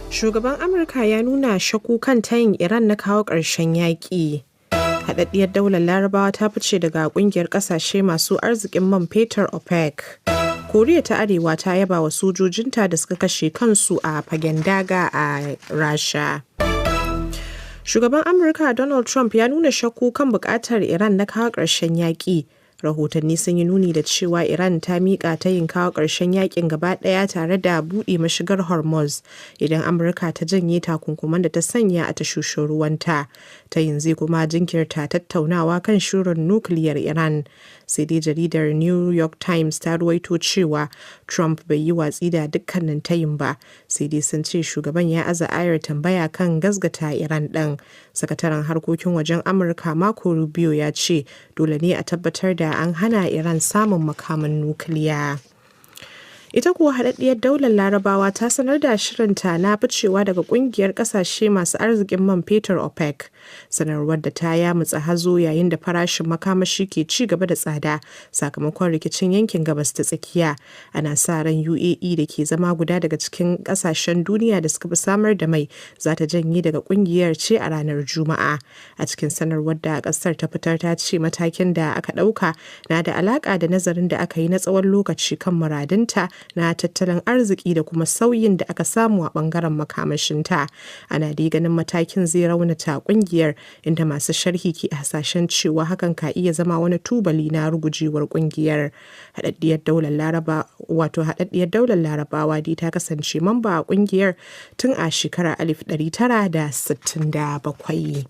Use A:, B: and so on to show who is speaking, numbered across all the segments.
A: Shugaban Amurka ya nuna shakku kan tayin Iran na kawo ƙarshen yaƙi. Haɗaɗɗiyar Daular Larabawa ta fice daga ƙungiyar ƙasashe masu arzikin man fetur OPEC. Koriya ta Arewa ta yaba wa sojojinta da suka kashe kansu a fagen daga a Rasha. Shugaban Amurka Donald Trump ya nuna shakku kan buƙatar Iran na kawo ƙarshen yaƙi. Rahotanni sun yi nuni da cewa Iran ta miƙa tayin kawo ƙarshen yakin gaba ɗaya tare da buɗe mashigar Hormuz idan Amurka ta janye takunkuman da ta sanya a tashoshin ruwanta. Tayin zai kuma jinkirta tattaunawa kan shirin nukiliyar Iran. Sai dai jaridar New York Times ta ruwaito cewa Trump bai yi watsi da dukkanin tayin ba, sai dai sun ce shugaban ya aza ayar tambaya kan gazgata Iran ɗin. Sakataren harkokin wajen Amurka Marco Rubio ya ce dole ne a tabbatar da an hana Iran samun makaman nukiliya. Ita kuwa Haɗaɗɗiyar Daular Larabawa ta sanar da shirinta na ficewa daga ƙungiyar ƙasashe masu arzikin man fetur OPEC. Sanarwar da ta yamutsa hazo yayin da farashin makamashi ke ci gaba da tsada sakamakon rikicin yankin Gabas ta Tsakiya. Ana sa ran UAE, da ke zama guda daga cikin ƙasashen duniya da suka fi samar da mai, za ta janye daga ƙungiyar ce a ranar Juma'a. A cikin sanarwar da ƙasar ta fitar, ta ce matakin da aka ɗauka na da alaƙa da nazarin da aka yi na tsawon lokaci kan muradunta na tattalin arziki da kuma sauyin da aka samu a bangaren makamashinta. Ana dai ganin matakin zai raunata kungiyar, inda masu sharhi ke hasashen cewa hakan ka iya zama wani tubali na rugujewar kungiyar. Haɗaɗɗiyar Daular Laraba, wato Haɗaɗɗiyar Daular Larabawa dai, ta kasance mamba a kungiyar tun a shekarar 1967.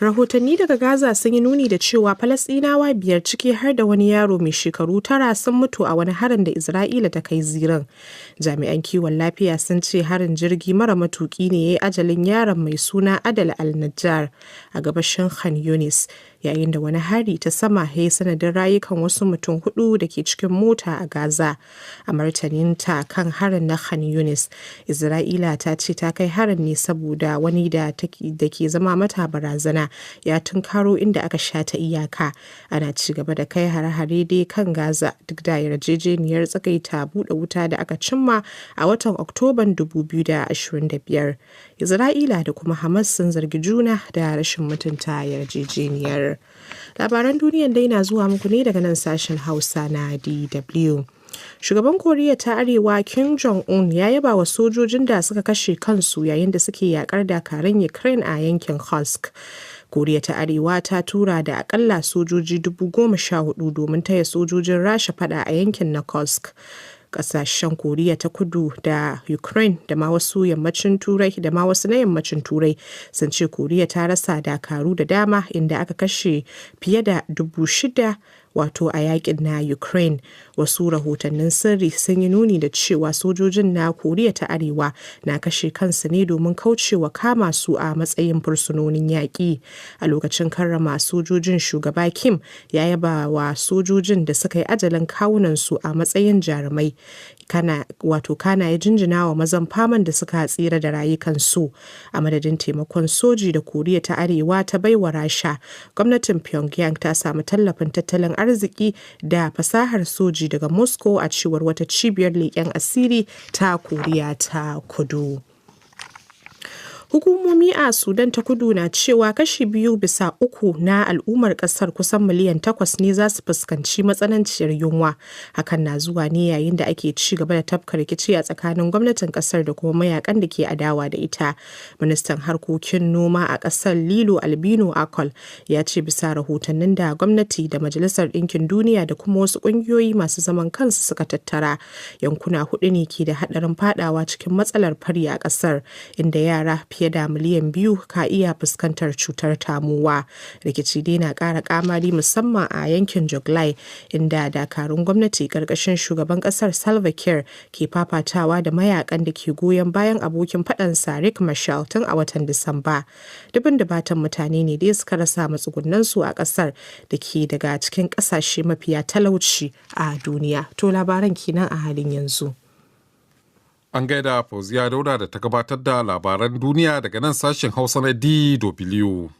A: Rahotanni daga Gaza sun yi nuni da cewa Falasɗinawa 5, ciki har da wani yaro mai shekaru 9, sun mutu a wani harin da Isra'ila ta kai zirin. Jami'an kiwon lafiya sun ce harin jirgi mara matuki ne ya yi ajalin yaron mai suna Adel Al-Najjar a gabashin Khan Yunis, yayin da wani hari ta sama ya yi sanadin rayukan wasu mutum hudu da ke cikin mota a Gaza. A martaninta kan harin na Khan Yunis, Isra'ila ta ce ta kai harin ne saboda wani da ke zama mata barazana ya tunkaro inda aka shata iyaka. Ana ci gaba da kai hare-hare dai kan Gaza duk da yarjejeniyar tsagaita buɗe wuta da aka cimma a watan Oktoban 2025. Isra'ila da kuma Hamas sun zargi juna da rashin mutunta yarjejeniyar. Labaran duniyan dai na zuwa muku ne daga nan sashen Hausa na DW. Shugaban Koriya ta Arewa Kim Jong-un ya yaba wa sojojin da suka kashe kansu yayin da suke yakar dakarun Ukraine a yankin Kursk. Koriya ta Arewa ta tura da akalla sojoji 14,000 domin taya sojojin Rasha fada a yankin na Kursk. Kasashen Koriya ta Kudu da Ukraine da ma wasu yammacin Turai da ma wasu na yammacin Turai sun ce Koriya ta rasa dakaru da dama, inda aka kashe fiye da 6,000 wato a yakin na Ukraine. Wasu rahotannin sirri sun yi nuni da cewa sojojin na Koriya ta Arewa na kashe kansu ne domin kaucewa kama su a matsayin fursunonin yaƙi. A lokacin karrama sojojin, shugaba Kim ya yaba wa sojojin da suka yi ajalin kawunansu a matsayin jarumai, kana wato kana ya jinjina wa mazan faman da suka tsira da rayukansu. A madadin taimakon soji da Koriya ta Arewa ta baiwa Rasha, gwamnatin Pyongyang ta samu tallafin tattalin arziki da fasahar soji daga Moscow, a cewar wata cibiyar leƙen asiri ta Koriya ta Kudu. Hukumomi a Sudan ta Kudu na cewa kashi biyu bisa uku na al'ummar kasar kusan miliyan 8 ne za su fuskanci matsananciyar yunwa. Hakan na zuwa ne yayin da ake ci gaba da tafka rikici a tsakanin gwamnatin kasar da kuma mayakan da ke adawa da ita. Ministan harkokin noma a kasar, Lilo Albino Akol, ya ce bisa rahotannin da gwamnati da Majalisar Ɗinkin Duniya da kuma wasu ƙungiyoyi masu zaman kansu suka tattara, yankuna hudu ne ke da haɗarin fadawa cikin matsalar fari a kasar, inda yara fiye da miliyan 2 ka iya fuskantar cutar tamowa. Rikici dai na ƙara kamari, musamman a yankin Jonglei, inda dakarun gwamnati ƙarƙashin shugaban ƙasar Salva Kiir ke fafatawa da mayakan da ke goyon bayan abokin faɗansa Riek Machar tun a watan Disamba. Dubin dubatan mutane ne dai suka rasa matsugunansu a ƙasar da ke daga cikin ƙasashe mafiya talauci a duniya. To, labaran kenan a halin yanzu.
B: An gaida Fauziya Dauda da ta gabatar da labaran duniya daga nan sashen Hausa na DW.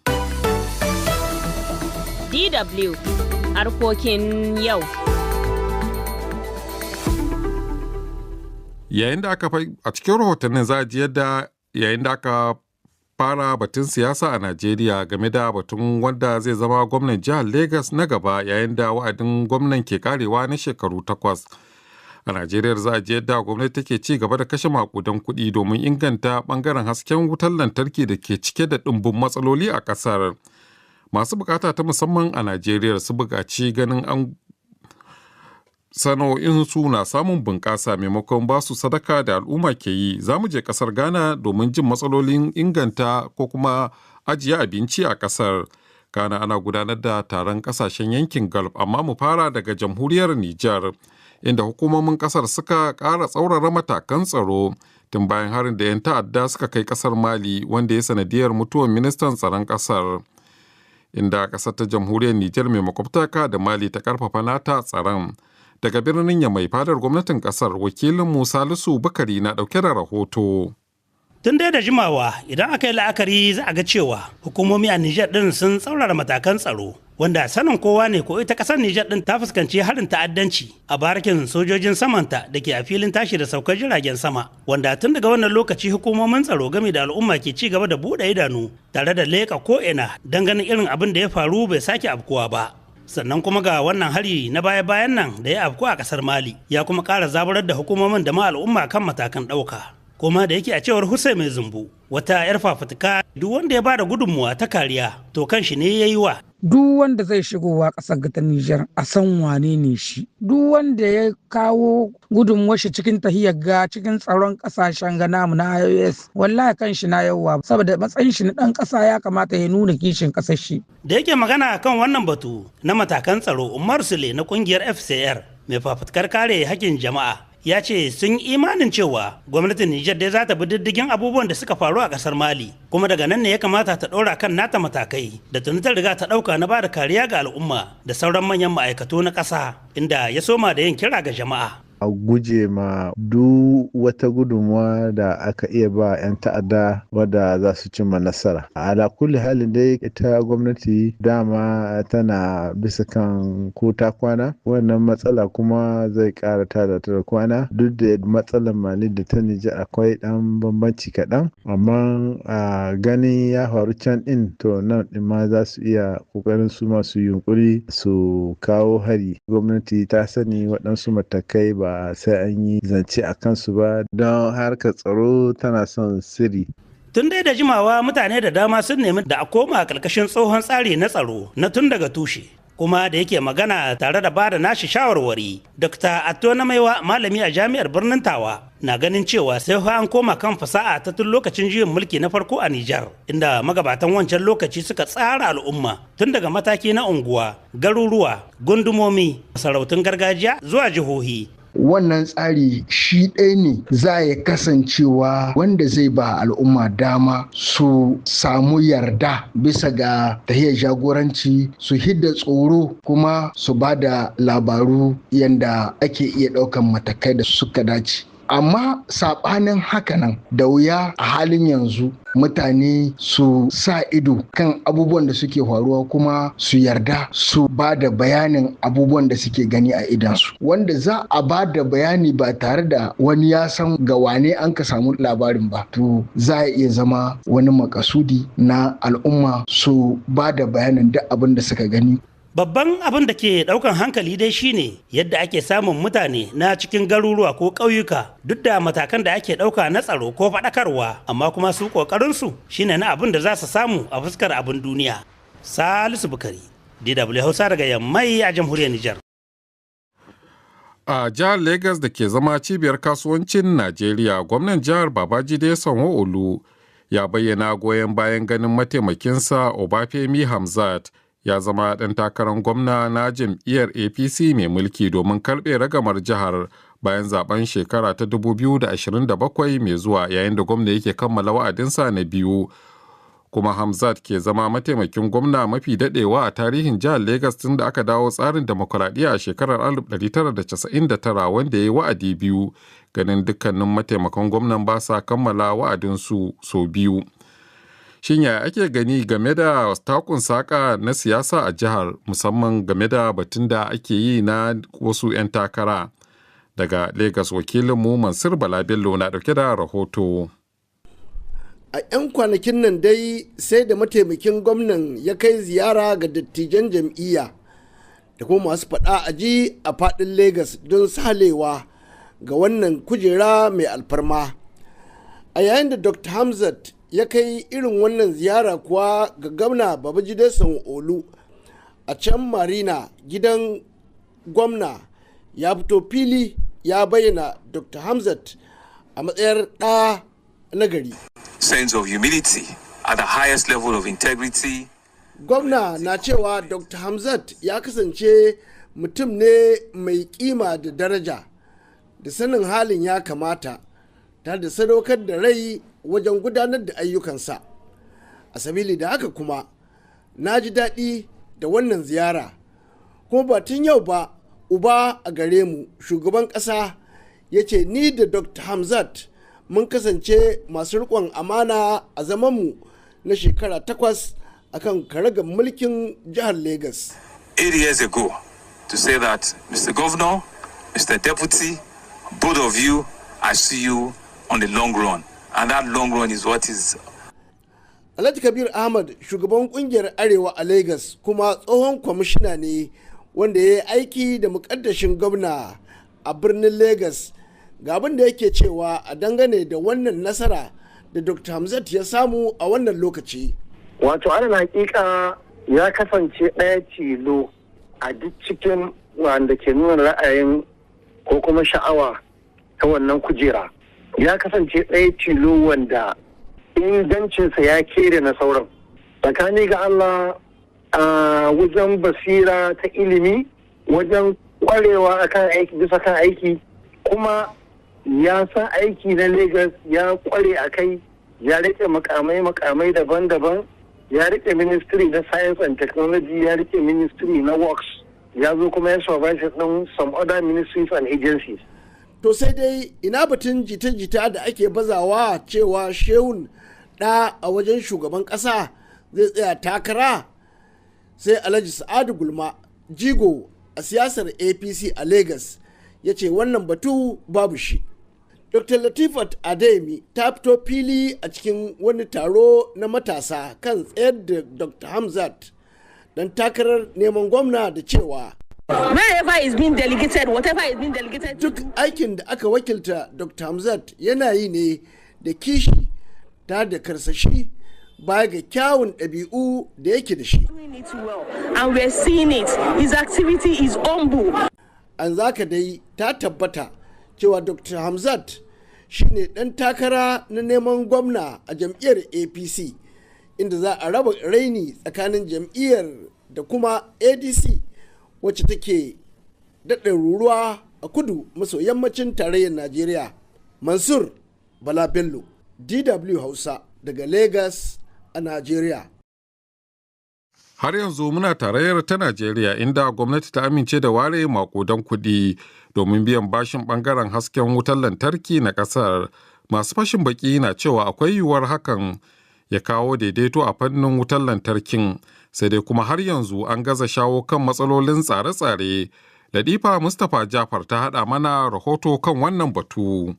C: DW harkokin yau.
B: Yayin da aka a cikin rahotannin za a ji yadda yayin da aka fara batun siyasa a Najeriya game da batun wanda zai zama gwamnan jihar Legas na gaba yayin da wa'adin gwamnan ke karewa na shekaru 8. A Najeriya za a ji yadda gwamnati take ci gaba da kashe makudan kuɗi domin inganta bangaren hasken wutar lantarki da ke cike da ɗumbin matsaloli a ƙasar. Masu bukata ta musamman a Najeriya su buƙaci ganin an sana'o'insu na samun bunƙasa maimakon ba su sadaka da al'umma ke yi. Za mu je ƙasar Ghana domin jin matsalolin inganta ko kuma ajiye abinci a ƙasar. Ghana ana gudanar da taron ƙasashen yankin Gulf, amma mu fara daga jamhuriyar Nijar, inda hukumomin ƙasar suka ƙara tsaurara matakan tsaro tun bayan harin da 'yan ta'adda suka kai ƙasar Mali wanda ya sanadiyar mutuwar ministan tsaron ƙasar. Inda ƙasar ta jamhuriyar Nijar mai makwabtaka da Mali ta ƙarfafa nata tsaron. Daga birnin Yamai, fadar gwamnatin kasar, wakilin Musa Lusu Bukari na dauke da rahoto.
C: Tun dai da jimawa idan aka yi la'akari za a ga cewa hukumomi a Nijar din sun tsaurara matakan tsaro, wanda sanin kowa ne ko ita kasar Nijar din ta fuskanci harin ta'addanci a barakin sojojin samanta da ke a filin tashi da saukar jiragen sama, wanda tun daga wannan lokaci hukumomin tsaro game da al'umma ke ci gaba da buɗe idanu tare da leƙa ko'ina don ganin irin abin da ya faru bai sake afkuwa ba. Sannan kuma ga wannan hari na baya-bayan nan da ya afku a kasar Mali ya kuma ƙara zaburar da hukumomin da ma al'umma kan matakan ɗauka. Kuma da yake a cewar Hussein Mai Zumbu, wata 'yar fafutuka, duk wanda ya ba da gudunmuwa ta kariya to kan shi ne ya yi wa.
D: Duk wanda zai shigowa ƙasar ta Nijar a san wane ne shi. Duk wanda ya kawo gudunmuwar shi cikin tahiyar ga cikin tsaron ƙasashen ga namu na IOS, wallahi kan shi na yawa, saboda matsayin shi na ɗan ƙasa ya kamata ya nuna kishin ƙasar shi.
C: Da yake magana kan wannan batu na matakan tsaro, Umar Sule na kungiyar FCR mai fafutukar kare hakkin jama'a ya ce sun imanin cewa gwamnatin Nijar dai za ta bi diddigin abubuwan da suka faru a kasar Mali, kuma daga nan ne ya kamata ta ɗora kan nata matakai da tuni ta riga ta ɗauka na bada kariya ga al'umma da sauran manyan ma'aikatu na ƙasa, inda ya soma da yin kira ga jama'a.
E: A guje ma duk wata gudunmuwa da aka iya ba 'yan ta'adda wadda za su cimma nasara. Ala kulli halin dai, ita gwamnati dama tana bisa kan ko ta kwana wannan matsala, kuma zai kara tada ta kwana. Duk da matsalar Mali da ta Nijar akwai dan bambanci kaɗan, amma a ganin ya faru can ɗin, to nan ɗin ma za su iya ƙoƙarin su masu yunkuri su kawo hari. Gwamnati ta sani waɗansu matakai, ba sai an yi zance a kansu ba, don harkar tsaro tana son sirri.
C: Tun dai da jimawa mutane da dama sun nemi da a koma karkashin tsohon tsari na tsaro na tun daga tushe. Kuma da yake magana tare da bada nashi shawarwari, Dr. Atto na Maiwa, malami a jami'ar birnin Tawa, na ganin cewa sai fa an koma kan fasa'a ta tun lokacin juyin mulki na farko a Nijar, inda magabatan wancan lokaci suka tsara al'umma tun daga mataki na unguwa, garuruwa, gundumomi, sarautun gargajiya zuwa jihohi.
F: Wannan tsari shi ɗaya ne za ya kasancewa wanda zai ba al'umma dama su samu yarda bisa ga tahiyar jagoranci, su hidda tsoro, kuma su ba da labaru yadda ake iya ɗaukan matakai da suka dace. Amma saɓanin hakanan, da wuya a halin yanzu mutane su sa ido kan abubuwan da suke faruwa kuma su yarda su ba da bayanin abubuwan da suke gani a idansu, wanda za a ba da bayani ba tare da wani ya san ga wane an ka samu labarin ba, to za a iya zama wani makasudi na al'umma su ba da bayanin duk abin da suka gani.
C: Babban abin da ke daukan hankali dai shine yadda ake samun mutane na cikin garuruwa ko ƙauyuka, duk da matakan da ake ɗauka na tsaro ko faɗakarwa, amma kuma su ƙoƙarinsu shine na abin da za su samu a fuskar abin duniya. Salisu Bukari, DW Hausa, daga Yammai a jamhuriyar Nijar.
B: A jihar Legas da ke zama cibiyar kasuwancin Najeriya, gwamnan jihar Babajide Sanwo-Olu ya bayyana goyon bayan ganin mataimakinsa Obafemi Hamzat ya zama ɗan takarar gwamna na jam'iyyar APC mai mulki domin karɓe ragamar jihar bayan zaben shekara ta 2027 mai zuwa, yayin da gwamna yake kammala wa'adinsa na biyu. Kuma Hamzat ke zama mataimakin gwamna mafi daɗewa a tarihin jihar Legas tun da aka dawo tsarin demokuraɗiyya a shekarar 1999, wanda ya yi wa'adi biyu, ganin dukkanin mataimakan gwamnan ba sa kammala wa'adinsu sau biyu. Shin yaya ake gani game da takun saƙa na siyasa a jihar, musamman game da batun da ake yi na wasu 'yan takara? Daga Lagos, wakilinmu Mansur Bala Bello na dauke da rahoto.
G: A 'yan kwanakin nan dai sai da mataimakin gwamnan ya kai ziyara ga dattijan jam'iyya da kuma masu faɗa a ji a faɗin Lagos don salewa ga wannan kujera mai alfarma. A yayin da Dr. Hamzat ya kai irin wannan ziyara kuwa ga Gwamna Babajide Sanwo-Olu a can Marina, gidan gwamna, ya fito fili ya bayyana Dr. Hamzat a matsayar ɗa na gari.
H: Sense of humility at the highest level of integrity.
G: Gwamna na cewa Dr. Hamzat ya kasance mutum ne mai kima da daraja da sanin halin ya kamata, tare da sadaukar da rai wajen gudanar da ayyukansa. A sabili da haka kuma na ji daɗi da wannan ziyara, kuma ba tun yau ba uba a gare mu shugaban ƙasa ya ce ni da Dr. Hamzat mun kasance masu riƙon amana a zamanmu na shekara 8 akan karagar mulkin jihar Legas.
H: 8 years ago, to say that, Mr. Governor, Mr. Deputy, both of you, I see you on the long run. And that long run is what is
G: Alhaji Kabir Ahmad, shugaban kungiyar Arewa a Lagos kuma tsohon kwamishina ne wanda ya yi aiki da mukaddashin gwamna a birnin Lagos, ga abin da yake cewa a dangane da wannan nasara da Dr. Hamzat ya samu a wannan lokaci.
I: Wato alal hakika ya kasance ɗaya tilo a duk cikin wanda ke nuna ra'ayin ko kuma sha'awa ta wannan kujera. Ya kasance ɗaya tilo wanda ingancinsa ya kere na sauran. Tsakani ga Allah, a wajen basira ta ilimi, wajen kwarewa akan aiki, bisa kan aiki, kuma ya san aiki na Lagos, ya kware a kai, ya rike makamai makamai daban-daban, ya rike Ministry na Science and Technology, ya rike Ministry na Works, ya zo kuma ya supervise din some other ministries and agencies.
G: To sai dai ina batun jita-jita da ake bazawa cewa shehun ɗa a wajen shugaban ƙasa zai tsaya takara? Sai Alhaji Sa'adu Gulma, jigo a siyasar APC a Lagos, ya ce wannan batu babu shi. Dr. Latifat Adeyemi ta fito fili a cikin wani taro na matasa kan tsayar da Dr. Hamzat don takarar neman gwamna da cewa
J: Wherever is being delegated, whatever is being delegated.
G: Duk aikin da aka wakilta Dr. Hamzat yana yi ne da kishi ta da karsashi, baya ga kyawun ɗabi'u da yake da shi.
J: Doing it well, and we're seeing it. His activity is humble.
G: An zaka dai ta tabbata cewa Dr. Hamzat shine ɗan takara na neman gwamna a jam'iyyar APC, inda za a raba raini tsakanin jam'iyyar da kuma ADC, wacce take daɗa ruruwa a kudu maso yammacin tarayyar Najeriya. Mansur Bala Bello, DW Hausa, daga Lagos a Najeriya.
B: Har yanzu muna tarayyar ta Najeriya, inda gwamnati ta amince da ware makudan kuɗi domin biyan bashin bangaren hasken wutar lantarki na ƙasar. Masu fashin baki na cewa akwai yiwuwar hakan ya kawo daidaito a fannin wutar lantarkin, sai dai kuma har yanzu an gaza shawo kan matsalolin tsare-tsare. Ladifa Mustapha Jafar ta haɗa mana rahoto kan wannan batu.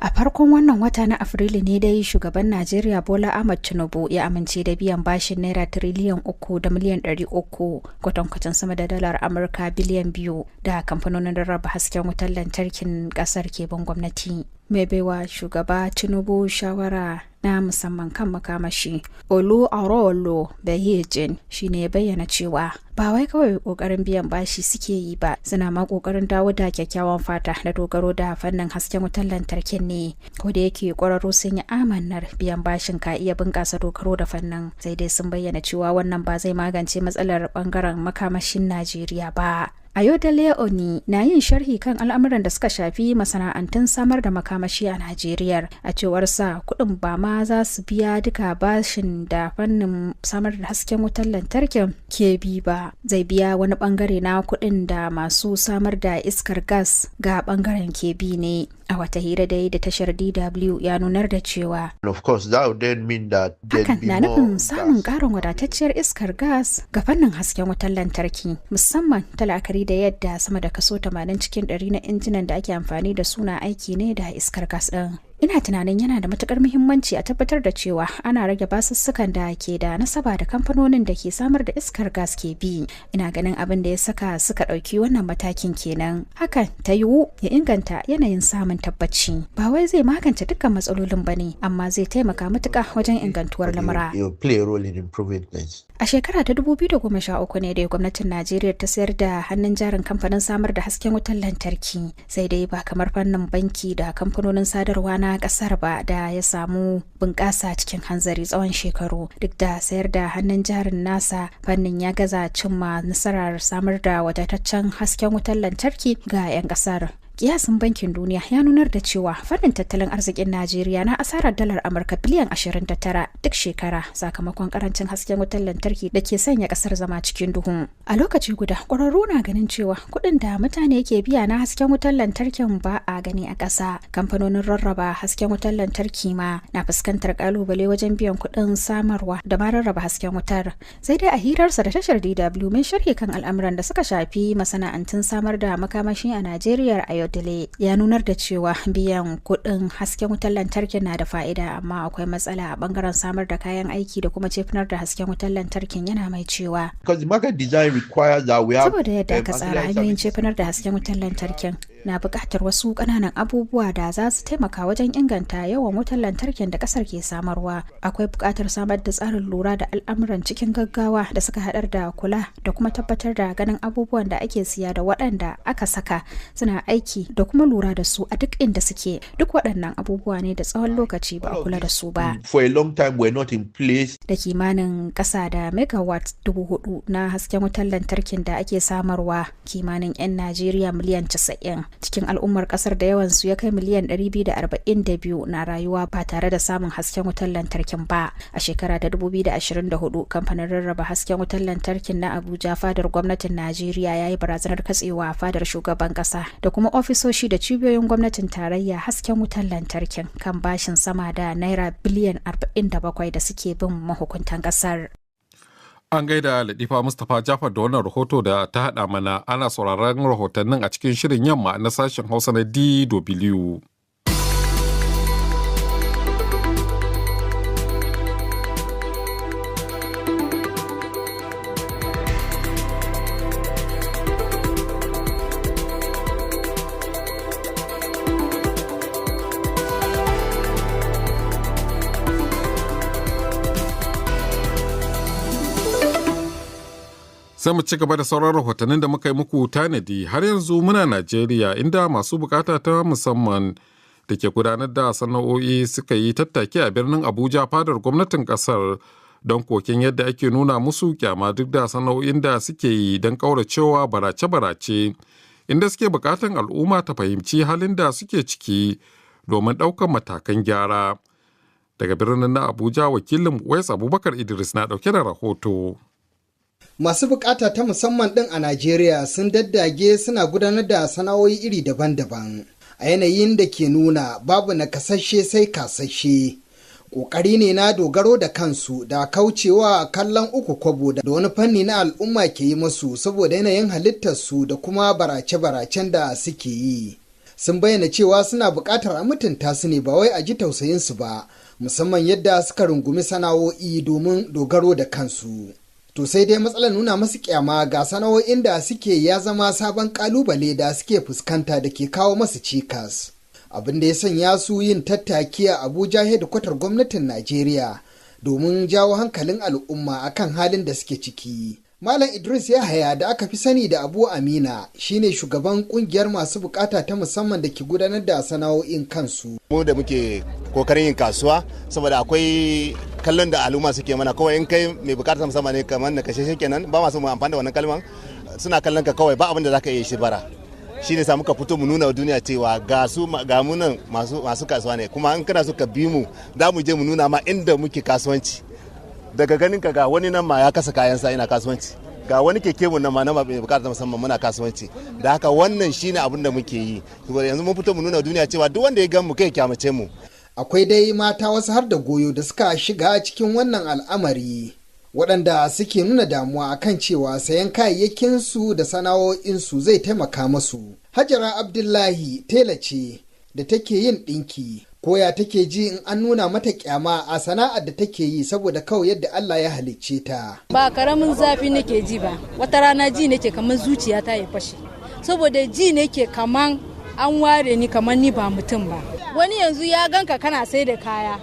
K: A farkon wannan wata na Afrilu ne dai shugaban Najeriya Bola Ahmad Tinubu ya amince da biyan bashin naira tiriliyan 3 da miliyan 300, kwatankwacin sama da dalar Amurka biliyan 2, da kamfanonin rarraba hasken wutar lantarkin kasar ke bin gwamnati. Mai baiwa shugaba Tinubu shawara na musamman kan makamashi, Olu Arowolo Baiyegun, shi ne ya bayyana cewa ba wai kawai kokarin biyan bashi suke yi ba, suna ma kokarin dawo da kyakkyawan fata da dogaro da fannin hasken wutar lantarkin ne. Ko da yake kwararru sun yi amannar biyan bashin ka iya bunƙasa dogaro da fannin, sai dai sun bayyana cewa wannan ba zai magance matsalar bangaren makamashin Najeriya ba. Ayodele Oni na yin sharhi kan al'amuran da suka shafi masana'antun samar da makamashi a Najeriya. A cewar sa, kuɗin ba ma za su biya duka bashin da fannin samar da hasken wutar lantarkin ke bi ba. Zai biya wani bangare na kuɗin da masu samar da iskar gas ga bangaren ke bi ne. A wata hira da yi da tashar DW ya nunar da cewa
L: And of course, that would then mean that there'd
K: hakan
L: be
K: na
L: more
K: nufin samun
L: gas.
K: ƙarin wadatacciyar iskar gas ga fannin hasken wutar lantarki, musamman ta la'akari da yadda sama da kaso 80 cikin 100 na injinan da ake amfani da su na aiki ne da iskar gas ɗin. Ina tunanin yana da matukar muhimmanci a tabbatar da cewa ana rage basussukan da ke da nasaba da kamfanonin da ke samar da iskar gas ke bi. Ina ganin abin da ya saka suka ɗauki wannan matakin kenan. Hakan ta yiwu ya inganta yanayin samun tabbaci. Ba wai zai magance dukkan matsalolin ba ne, amma zai taimaka matuƙa wajen ingantuwar
L: But it
K: lamura.
L: will play a role in improving things.
K: A shekara ta 2013 ne dai gwamnatin Najeriya ta sayar da hannun jarin kamfanin samar da hasken wutar lantarki, sai dai ba kamar fannin banki da kamfanonin sadarwa na kasar ba da ya samu bunƙasa cikin hanzari tsawon shekaru. Duk da sayar da hannun jarin nasa, fannin ya gaza cimma nasarar samar da wadataccen hasken wutar lantarki ga 'yan kasar. Kiyasin Bankin Duniya ya nunar da cewa fannin tattalin arzikin Najeriya na asarar dalar Amurka biliyan 29 duk shekara sakamakon karancin hasken wutar lantarki da ke sanya kasar zama cikin duhu. A lokaci guda, ƙwararru na ganin cewa kuɗin da mutane ke biya na hasken wutar lantarkin ba a gani a ƙasa. Kamfanonin rarraba hasken wutar lantarki ma na fuskantar ƙalubale wajen biyan kuɗin samarwa da ma rarraba hasken wutar. Sai dai a hirarsa da tashar DW, mai sharhi kan al'amuran da suka shafi masana'antun samar da makamashi a Najeriya, Ayodele, ya nunar da cewa biyan kuɗin hasken wutar lantarki na da fa'ida, amma akwai matsala a bangaren samar da kayan aiki da kuma cefanar da hasken wutar lantarkin. Yana mai cewa
L: Because the market design requires that we have
K: saboda yadda aka tsara
L: ancillary
K: hanyoyin
L: services.
K: cefanar da hasken wutar lantarkin na buƙatar wasu ƙananan abubuwa da za su taimaka wajen inganta yawan wutar lantarkin da ƙasar ke samarwa. Akwai buƙatar samar da tsarin lura da al'amuran cikin gaggawa da suka haɗar da kula da kuma tabbatar da ganin abubuwan da ake siya da waɗanda aka saka suna aiki da kuma lura da su a duk inda suke. Duk waɗannan abubuwa ne da tsawon lokaci ba a
L: All of
K: kula da
L: these
K: su ba.
L: for a long time were not in place.
K: Da kimanin ƙasa da megawatt 4,000 na hasken wutar lantarkin da ake samarwa, kimanin 'yan Najeriya miliyan 90 cikin al'ummar ƙasar da yawansu ya kai miliyan 242 na rayuwa ba tare da samun hasken wutar lantarkin ba. A shekara ta 2024, kamfanin rarraba hasken wutar lantarkin na Abuja, fadar gwamnatin Najeriya, ya yi barazanar katsewa fadar shugaban ƙasa da kuma ofisoshi da cibiyoyin gwamnatin tarayya hasken wutar lantarkin kan bashin sama da naira biliyan 47 da suke bin mahukuntan ƙasar.
B: An gaida Latifa Mustapha Jafar da wannan rahoto da ta haɗa mana. Ana sauraron rahotannin a cikin shirin yamma na sashen Hausa na DW. Sai mu ci gaba da sauran rahotannin da muka yi muku tanadi. Har yanzu muna Najeriya, inda masu bukata ta musamman da ke gudanar da sana'o'i suka yi tattaki a birnin Abuja, fadar gwamnatin kasar, don koken yadda ake nuna musu kyama duk da sana'o'in da suke yi don kauracewa barace-barace, inda suke bukatan al'umma ta fahimci halin da suke ciki domin ɗaukar matakan gyara. Daga birnin na Abuja, wakilin Wais Abubakar Idris na ɗauke da rahoto.
M: Masu bukata ta musamman ɗin a Najeriya sun daddage suna gudanar da sana'o'i iri daban-daban a yanayin da ke nuna babu nakasashe sai kasashe. Ƙoƙari ne na dogaro da kansu da kaucewa kallon uku kwabo da wani fanni na al'umma ke yi masu saboda yanayin halittarsu da kuma barace-baracen da suke yi. Sun bayyana cewa suna buƙatar a mutunta su ne, ba wai a ji tausayinsu ba, musamman yadda suka rungumi sana'o'i domin dogaro da kansu. To sai dai matsalar nuna masu kyama ga sana'o'in da suke ya zama sabon kalubale da suke fuskanta da ke kawo masu cikas. Abin da ya sanya su yin tattaki a Abuja, hedikwatar gwamnatin Najeriya, domin jawo hankalin al'umma akan halin da suke ciki. Malam Idris Yahaya da aka fi sani da Abu Amina shine shugaban kungiyar masu bukata ta musamman da ke gudanar da sana'o'in kansu.
N: Mu da muke kokarin yin kasuwa, saboda akwai kallon da al'umma suke mana kawai in kai mai bukata musamman ne, kamar na kashe kenan, ba masu mu amfani da wannan kalman, suna kallon ka kawai ba abin da zaka iya shi bara. Shi ne sa muka fito mu nuna wa duniya cewa ga su ga mu nan masu kasuwa ne, kuma in kana so ka bi mu, za mu je mu nuna ma inda muke kasuwanci. Daga ganin ka ga wani nan ma ya kasa kayansa yana kasuwanci. Ga wani keke mu na ma na mai bukata musamman muna kasuwanci. Da haka wannan shine abin da muke yi. Saboda yanzu mun fito mu nuna duniya cewa duk wanda ya gan mu kai kyamace mu.
M: Akwai dai mata wasu har da goyo da suka shiga cikin wannan al'amari, waɗanda suke nuna damuwa akan cewa sayan kayayyakinsu da sana'o'insu zai taimaka masu. Hajara Abdullahi tela ce da take yin ɗinki. Koya take ji in an nuna mata kyama a sana'ar da take yi saboda kawai yadda Allah ya halicce ta?
O: Ba karamin zafi nake ji ba, wata rana ji nake kamar zuciya ta ya fashe. Saboda ji nake kamar an ware ni, kamar ni ba mutum ba. Wani yanzu ya ganka kana sai da kaya.